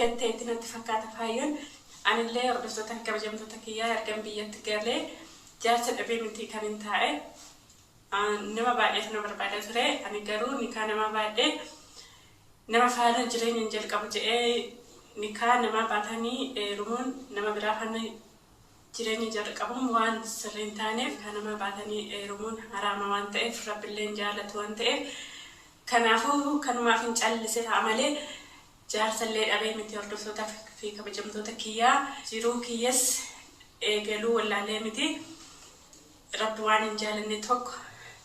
Eegalteetti natti fakkaata faayyoon. Anillee hordoftoota fi kabajamtoota kiyyaa ergan biyyatti galee jaarsa dhabee miti kan hin taa'e. Nama baay'eetu na barbaada ture. Ani garuu nikaa namaa baadhee nama faana jireenya hin jalqabu jedhee nikaa namaa baatanii heerumuun nama biraa faana jireenya jalqabuun waan sirrii hin taaneef nikaa namaa baatanii heerumuun haraama waan ta'eef Rabbillee hin jaalatu waan ta'eef kanaafuu kanumaaf hin callise ta'a malee jaarsallee dhabee miti hordoftoota fi kabajamtoota kiyyaa jiruu kiyyas eegaluu wallaalee miti. Rabbi waan hin jaalanne tokko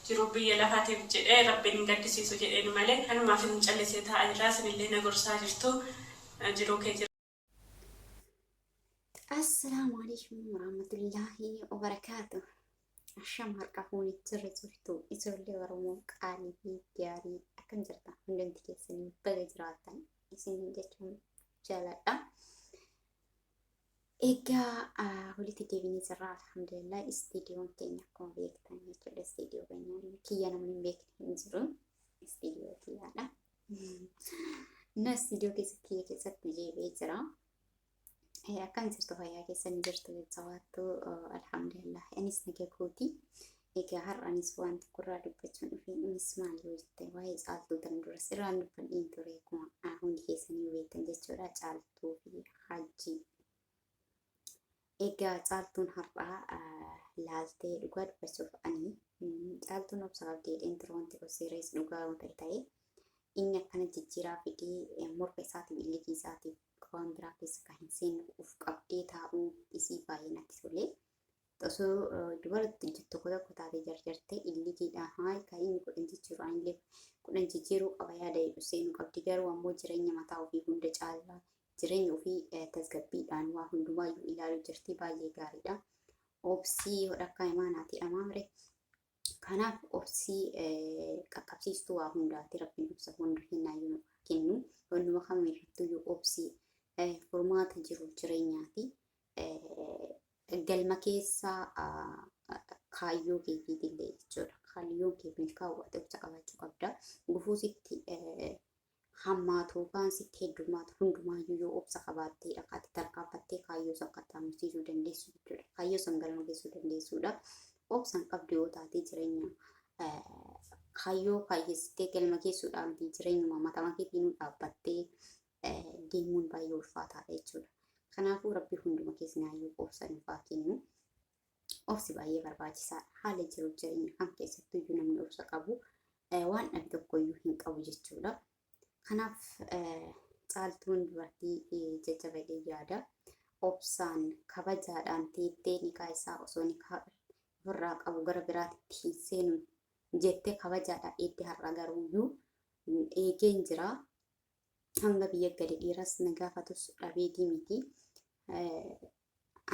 jiruu biyya lafaatiif jedhee Rabbiin hin gaddisiisu jedheeni malee kanumaafin callisee taa'aa jira isinillee na gorsaa jirtu jiruu kee Assalaamu alaikum warahmatullaahi wabarakaatu. Asham harka fuuni jirra jirtu ijoollee Oromoo qaalii fi gaarii akkam jirtan hundumti keessanii baga jiraattan isin jechuun jaaladha. Egaa walitti deebinee jirra alhamdulillah istiidiyoon keenya akkuma beektan jechuudha istiidiyoo keenya kiyya namni hin beekne hin jiru istiidiyoo kiyyaadha. Na istiidiyoo keessa kiyya keessatti deebi'ee jira. Akkam jirtu fayyaa keessan jirtu jajjabaattu alhamdulillah anis naga kooti. Egaa har'a anis waan tokkorraa dubbachuun dhufe innis maal yoo jette waa'ee caaltuu tan dura sirraan dubbadheen ture akkuma hundi keessanii beektan jechuudha caaltuu fi hajjii. Egaa caaltuun har'aa laaltee dhugaa dubbachuuf ani caaltuun obsa qabdi jedheen ture wanti kun seerees dhugaa yoo ta'e ta'e inni akkana jijjiiraa fidee morka isaatiif illikii isaatiif waan biraa keessa kan hin seenne of qabdee taa'uu isii baay'ee natti tolee. Osoo dubara tokko tokko taate jarjartee illikiidhaan haay kan inni 10 jijjiiru anillee 10 jijjiiruu qaba yaada jedhu seenuu qabdi. Garuu ammoo jireenya mataa ofii hunda caalaa jireenya ofii tasgabbiidhaan waa hundumaayyuu ilaaluu jirti baay'ee gaariidha. Obsii hodhakkaa imaanaati amaamre. Kanaaf obsii qaqqabsiistuu waa hundaati rabbiin obsa hunda kennaayyuu nu kennu. Wannuma kamirrattuyyuu obsii furmaata jiruuf jireenyaati. Galma keessa kaayyoo keetiitillee jechuudha. Kaayyoon kee milkaa'u ati obsa qabaachuu qabda. Gufuu sitti hammaatu yookaan sitti heddummaatu hundumaayyuu yoo obsa qabaatteedha kan ati tarkaanfattee kaayyoo san qaxxaamursiisuu dandeessu jechuudha. Kaayyoo san galma geessuu dandeessuudha. Obsa hin qabdu yoo taate jireenya kaayyoo kaayyessitee galma geessuudhaa miti jireenyuma matama keetiinuu dhaabbattee deemuun baay'ee ulfaataadha jechuudha. Kanaafuu rabbi hunduma keessanaayyuu obsa nuuf haa kennu. Obsi baay'ee barbaachisaadha. Haala jiruuf jireenya kam keessattuyyuu namni obsa qabu waan dhabe tokkoyyuu hin qabu jechuudha. Kanaaf caaltuun dubartii jajjabalee yaada. Obsaan kabajaadhaan teettee nikaa isaa osoo nikaa ofirraa qabu gara biraatitti hin seenu jettee kabajaadhaan eegde har'a garuuyyuu eegeen jira. Hanga biyya gale dhiiras na gaafatus dhabeetii miti.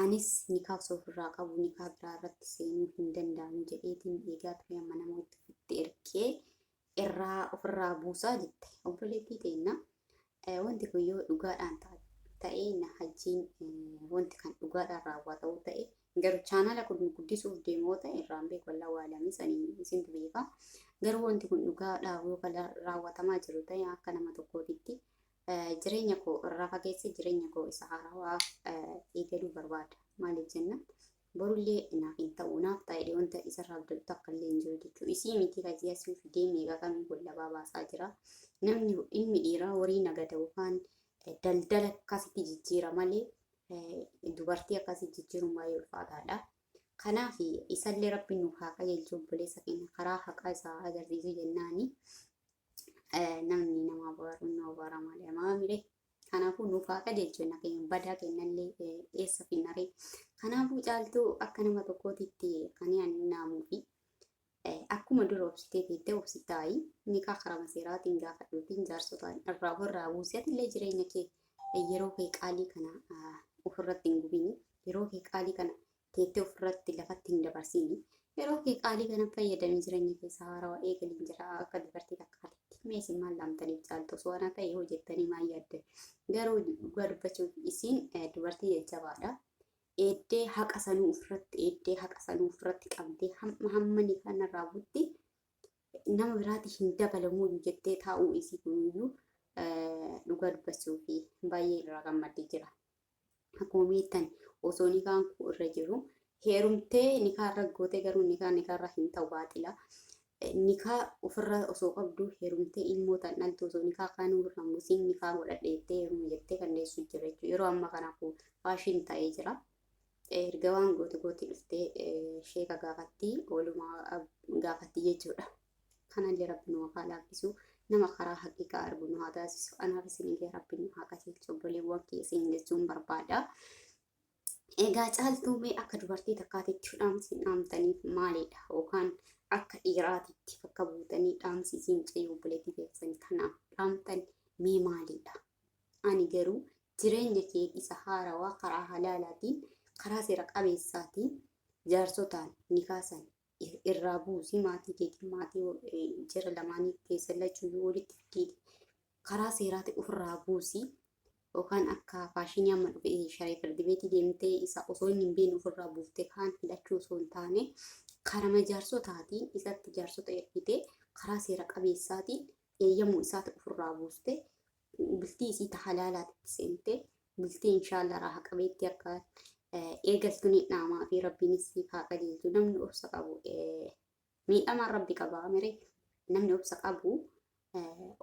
Anis nikaa osoo ofirraa qabu nikaa biraa irratti seenuu hin danda'amu jedheetiin eegaa ture amma nama itti ergee irraa ofirraa buusaa jette obboleettii teenna. Wanti kun yoo dhugaadhaan ta'e na hajjiin wanti kan dhugaadhaan raawwatamu ta'e garuu chaanala kun guddisuuf deemu yoo ta'e irraan beeku wallaahu aalamii sanii isintu beeka. Garuu wanti kun dhugaadhaan yoo kan raawwatamaa jiru ta'e akka nama tokkootitti jireenya koo irraa fageessee jireenya koo isa haarawaa eegaluu barbaada. Maaliif jennaan borullee naaf hin ta'u naaf ta'e wanta isarraa abdatu takka illee hin jiru jechuudha. Isii miti kasii asii fidee meeqa kamii gollabaa baasaa jira. Namni ilmi dhiiraa horii nagada yookaan daldala akkasitti jijjiira malee dubartii akkasii jijjiiruun baay'ee ulfaataadha. Kanaaf isallee rabbi nu haa qajeelchu obboleessa keenya karaa haqaa isaa agarsiisu jennaani. Namni nama abaaru nu abaara malee maamile. Kanaafuu nuuf haa qajeelchu jenna keenya badaa kennallee eessa finnaree. Kanaafuu caaltuu akka nama tokkootitti kan ani naamuu fi akkuma dura obsitee teettee obsi taa'i nikaa karama seeraatiin gaafadhuutiin jaarsotaan irraa ofirraa buusi atillee jireenya kee yeroo kee qaalii kana ofirratti hin gubini yeroo kee qaalii kana teettee ofirratti lafatti hin dabarsiini yeroo kee qaalii kana fayyadamii jireenya keessa haarawaa eegaliin jira akka dubartii takkaatitti mee isin maal dhaamtaniif caaltu osoo ana ta'e hoo jettanii maal yaaddan garuu dhugaa dubbachuuf isiin dubartii jajjabaadha. Eeddee haqa sanuu ofirratti eeddee haqa sanuu ofirratti qabdee hamma hamma nikaan irraa butti nama biraati hin dabalamuu jettee taa'uu isii kunuyyuu Dhugaa dubbachuu fi baay'ee irraa gammadee jira. Akkuma beektan osoo nikaan koo irra jiru heerumtee nikaa irra gootee garuu nikaa nikaarra hin ta'u baaxila. Nikaa ofirra osoo qabdu heerumtee ilmoo tan dhaltu osoo nikaa kaanuu irra musiin nikaa godhadhe jettee heerume jettee kan deessu jira jechuudha. Yeroo ammaa kana kun faashin ta'ee jira. Erga waan goote goote dhuftee sheeka gaafatti oolumaa gaafatti jechuudha. Kanallee rabbi nu haa laaffisu. Nama karaa haqiiqaa argu nu haa taasisu. Anaaf isinillee rabbi nu haa qajeelchu obboleewwan kiyya isin jechuun barbaada. Egaa caaltuu mee akka dubartii takkaatitti dhaamsi dhaamtaniif maalidha? Yookaan akka dhiiraatitti bakka buutanii dhaamsi isin ce'ee obboleettii keessan kanaaf dhaamtan mee maalidha? Ani garuu jireenya kee isa haarawaa karaa halaalaatiin karaa seera qabeessaatiin jaarsotaan nikaasan irraa buusi maatii keetiin maatii jara lamaanii keessa lachuyyuu walitti fidiiti karaa seeraati ofirraa buusi yookaan akka faashinii amma dhufe sharee firdi beetii deemtee isa osoo inni hin beekne ofirraa buuftee kaan hidhachuu osoo hin taane karama jaarsotaatiin isatti jaarsota ergitee karaa seera qabeessaatiin eeyyamuu isaati ofirraa buuste bultii isii ta halaalaatitti seente bultii inshaallah raaha qabeetti akka eegaltu ni dhaamaa fi rabbiinis siif haa qajeelchu. Namni obsa qabu miidhamaan rabbi qaba mire namni obsa qabu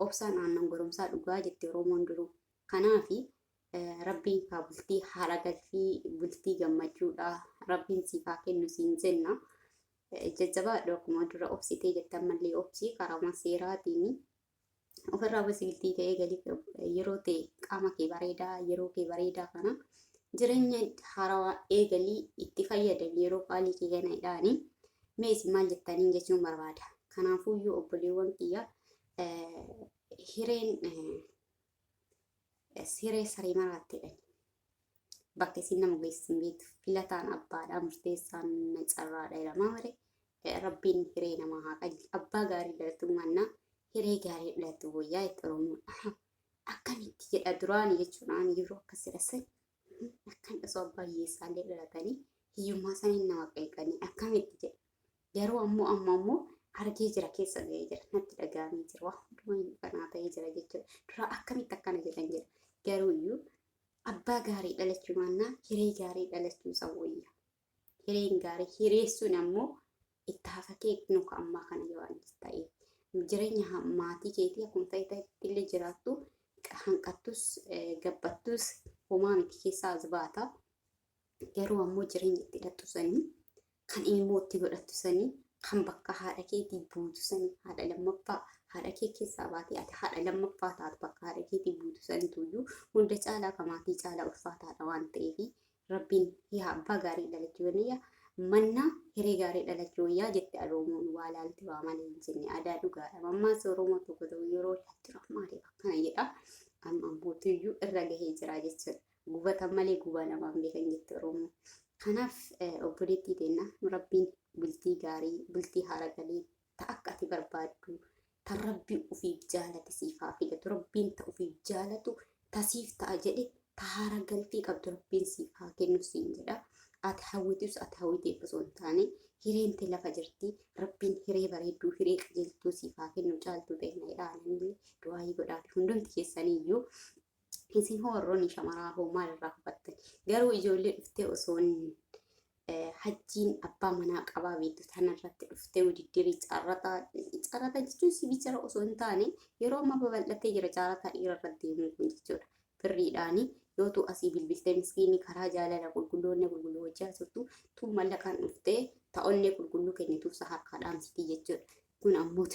obsaan aannan goromsaa dhugaa jette Oromoon duruu. Kanaafi rabbiin kaa bultii haara galfii bultii gammachuudha rabbiin siif haa kennu siin jenna. Jajjabaadhu akkuma dura obsitee jette ammallee obsi karaa seeraatiin ofirraa basiiltii ta'ee galii yeroo ta'e qaama kee bareedaa yeroo kee bareedaa kana jireenya haarawaa eegalii itti fayyadami yeroo qaalii kee kana jedhaanii mee isin maal jettaniin jechuun barbaada. Kanaafuyyuu obboleewwan kiyya hireen siree saree maraatti jedhani. Bakka isin nama geessu hin beektu. Filataan abbaadha murteessaan carraadha jedhama malee rabbiin hiree namaa haa qajeelchu. Abbaa gaarii dhalatu mannaa hiree gaarii dhalatu wayyaa itti Oromoodha. Akkamitti jedha duraani jechuudhaan yeroo akkas jedha san akkan osoo abbaa hiyyeessaallee dhalatanii hiyyummaa saniin nama qeeqanii akkamitti jedha. Garuu ammoo amma ammoo argee jira keessa ga'ee jira natti dhaga'amee jira waa hundumaa hin kanaa ta'ee jira jechuudha. Duraa akkamitti akkana jedhan jedha. Garuu iyyuu abbaa gaarii dhalachuu mannaa hiree gaarii dhalachuu isa wayya. Hireen gaarii hireessuun ammoo itti hafa kee nuka ammaa kana yoo ta'e jireenya maatii keetii akkuma ta'e ta'etti illee jiraattu hanqattus gabbattus homaa miti keessaa as baata. Garuu ammoo jireenya itti hidhattu sanii kan ilmoo itti godhattu sanii kan bakka haadha keetii buutu sanii haadha lammaffaa haadha kee keessaa baatee ati haadha lammaffaa taatu bakka haadha keetii buutu saniituyyuu hunda caalaa ka maatii caalaa ulfaataadha waan ta'eef rabbiin yaa abbaa gaarii dhalachuu wayya manna hiree gaarii dhalachuu wayyaa jette Oromoon waa laalti waa malee hin jenne aadaa dhugaadha. Mammaaksa Oromoo tokko tokko yeroo laaltu maaliif akkana jedha amma ammootuyyuu irra gahee jira jechuudha. Gubatan malee gubaa namaan beekan jette Oromoon. Kanaaf obboleettii teenna rabbiin bultii gaarii bultii haara galii ta akka ati barbaaddu ta rabbi ufiif jaalate siif haa filatu rabbiin ta ufiif jaalatu ta siif ta'a jedhe ta haara galfii qabdu rabbiin siif haa kennu siin jedha. Ati hawwitus ati hawwiteef osoo hin taane hireen tee lafa jirti rabbiin hiree bareedduu hiree qajeeltuu siif haa kennu caaltuu teenna jedha ananillee du'aayii godhaafi hundumti keessaniyyuu. Isin hoo warroonni shamaraa hoo maal irraa hubattan? Garuu ijoollee dhuftee osoo hajjiin abbaa manaa qabaa beektu tanarratti dhuftee wudiddirii caarrataa caarrataa jechuun si bichara osoo hin taane yeroo ammaa babal'atee jira caarrataa dhiira irra deemuu kun jechuudha. Birriidhaani yootu asii bilbiltee miskiinii karaa jaalala qulqulluu onnee qulqulluu hojjaa turtu tun mallaqaan dhuftee ta onnee qulqulluu kennituuf sa harkaa dhaamsitii jechuudha. Kun ammoo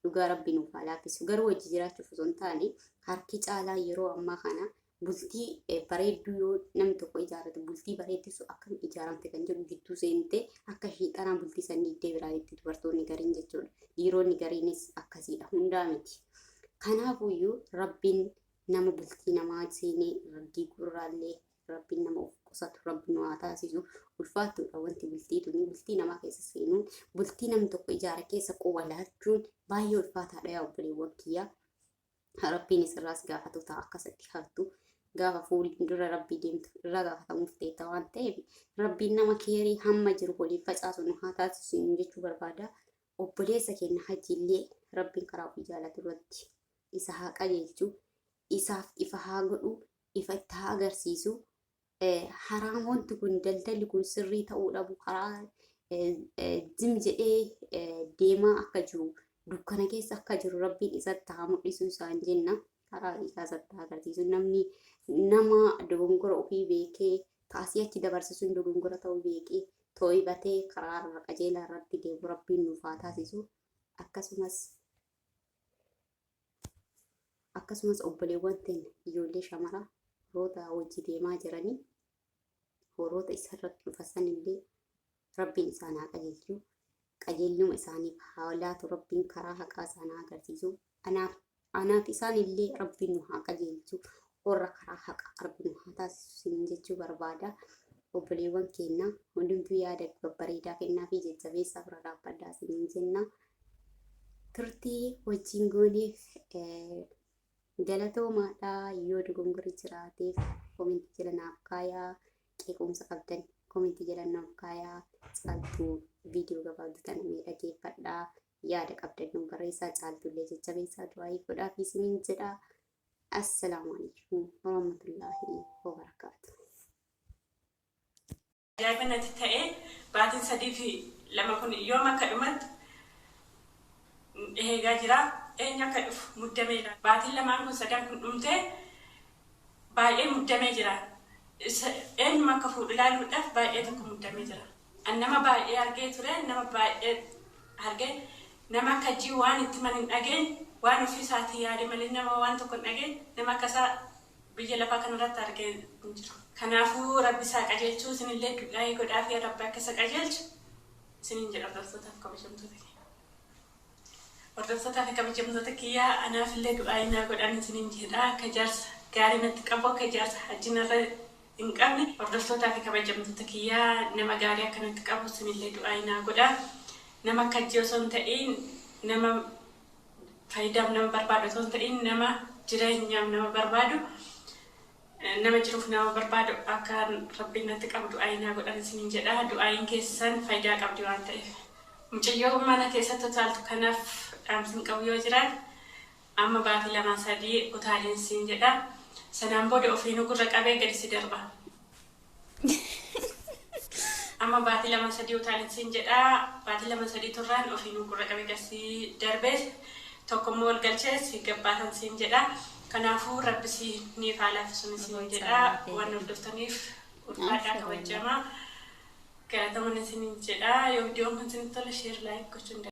dhugaa rabbi nuuf haa laaffisu. Garuu wajji jiraachuuf osoo hin taane harki caalaa yeroo ammaa kana bultii bareedduu yoo namni tokko ijaarrate bultii bareedduu sun akkam ijaaramte kan jedhu gidduu seentee akka shiixanaa bultii san diigdee biraa jetti dubartoonni gariin jechuudha. Dhiironni gariinis akkasiidha hundaa miti. Kanaafuyyuu rabbiin nama bultii namaa seenee diiguu irraallee Rabbiin nama of qusatu rabbi nu haa taasisu. Ulfaattuudha wanti bultii tuni bultii namaa keessa seenuun bultii namni tokko ijaare keessa quba laachuun baay'ee ulfaataadha yaa obboleewwan kiyyaa. Rabbiin isirraas gaafatu ta'a akkasitti hattu gaafa fuuldura rabbii deemtu irraa gaafatamuuf teetta waan ta'eef rabbiin nama keerii hamma jiru waliif facaasu nu haa taasisu jechuu barbaada. Obboleessa keenya hajjiillee rabbiin karaa ofii jaalatu irratti isa haa qajeelchu, isaaf ifa haa godhu, ifa itti haa agarsiisu. Haraam wanti kun daldalli kun sirrii ta'uu dhabu karaa jim jedhee deemaa akka jiru dukkana keessa akka jiru Rabbiin isatti haa mul'isu isaan jenna. Karaa isaa isatti haa agarsiisu. Namni nama dogongora ofii beekee taasii achi dabarsisuun dogongora ta'uu beekee too'ibatee karaa irra qajeelaa irratti deemu Rabbiin nuuf haa taasisu. Akkasumas obboleewwan teenya ijoollee shamaraa horoota hojii deemaa jiranii horoota isarratti dhufasan illee Rabbiin isaan haa qajeelchu. Qajeeluma isaaniif haa laatu. Rabbiin karaa haqaa isaan haa agarsiisu. Anaaf isaan illee Rabbiin nu haa qajeelchu. Warra karaa haqaa argu nu haa taasisu isiniin jechuu barbaada. Obboleewwan keenya hundumtuu yaada babbareedaa kennaa fi jajjabeessaa bira dhaabbadhaa isiniin jenna. Turtii wajjin gooneef galatoomaadha. Yoo dogongorri jiraateef koomentii jala naaf kaayaa. Qeequmsa qabdan koomentii jala naaf kaayaa. Caaltuu viidiyoo gabaabduu tana mee dhageeffadhaa. Yaada qabdan nu barreessaa. Caaltuullee jajjabeessaa du'aayii godhaaf isiniin jedha. Assalaamu alaikum warahmatullaahi wabarakaatu. Ajaa'iba natti ta'e baatiin 3 fi 2 kun yoom akka dhumatu eegaa jira. Eenyu akka dhufu muddamee jira. Baatiin lamaan kun sadan kun dhumtee baay'ee muddamee jira. Eenyuma akka fuudhu ilaaluudhaaf baay'ee tokko muddamee jira. An nama baay'ee argee ture, nama baay'ee argee, nama akka jii waan itti himan hin dhageenye, waan ofii isaatii yaade malee nama waan tokko hin dhageenye, nama akka isaa biyya lafaa kanarratti argee hin jiru. Kanaafuu Rabbi isaa qajeelchuu isinillee du'aa'ii godhaafii Rabbi akka isa qajeelchu isiniin jedha hordoftootaaf kabajamtoota kiyya. Hordoftootaa fi kabajamtoota kiyya anaafillee du'aa'ii naa godhaan isiniin jedha akka jaarsa gaarii natti qabu akka jaarsa hajji narra hin qabne. Hordoftootaa fi kabajamtoota kiyya nama gaarii akka natti qabu isinillee du'aa'ii naa godhaa. Nama akka hajji osoo hin ta'iin nama faayidaaf nama barbaadu osoo hin ta'in nama jireenyaaf nama barbaadu nama jiruuf nama barbaadu akka Rabbiin natti qabu du'aa'ii naa godhan isiniin jedha. Du'aa'iin keessan faayidaa qabdi waan ta'eef. Mucayyoo mana keessatti utaaltu kanaaf dhaamsin qabu yoo jiraate amma baatii 2 3 utaaliin siin jedha. Sanaan booda ofiinuu gurra qabee gadi si darba. Amma baatii 2 3 utaalin siin jedha. Baatii 2 3 turraan ofiinuu gurra qabee gad si darbee tokkommoo ol galchee si gabbaatan siin jedha. Kanaafuu Rabbi siiniif haa laaffisuun isiniin jedha. Waan hordoftaniif ulfaadhaa kabajamaa. Galatooma isiniin jedha. Yoo viidiyoon kun isinitti tole share like gochuun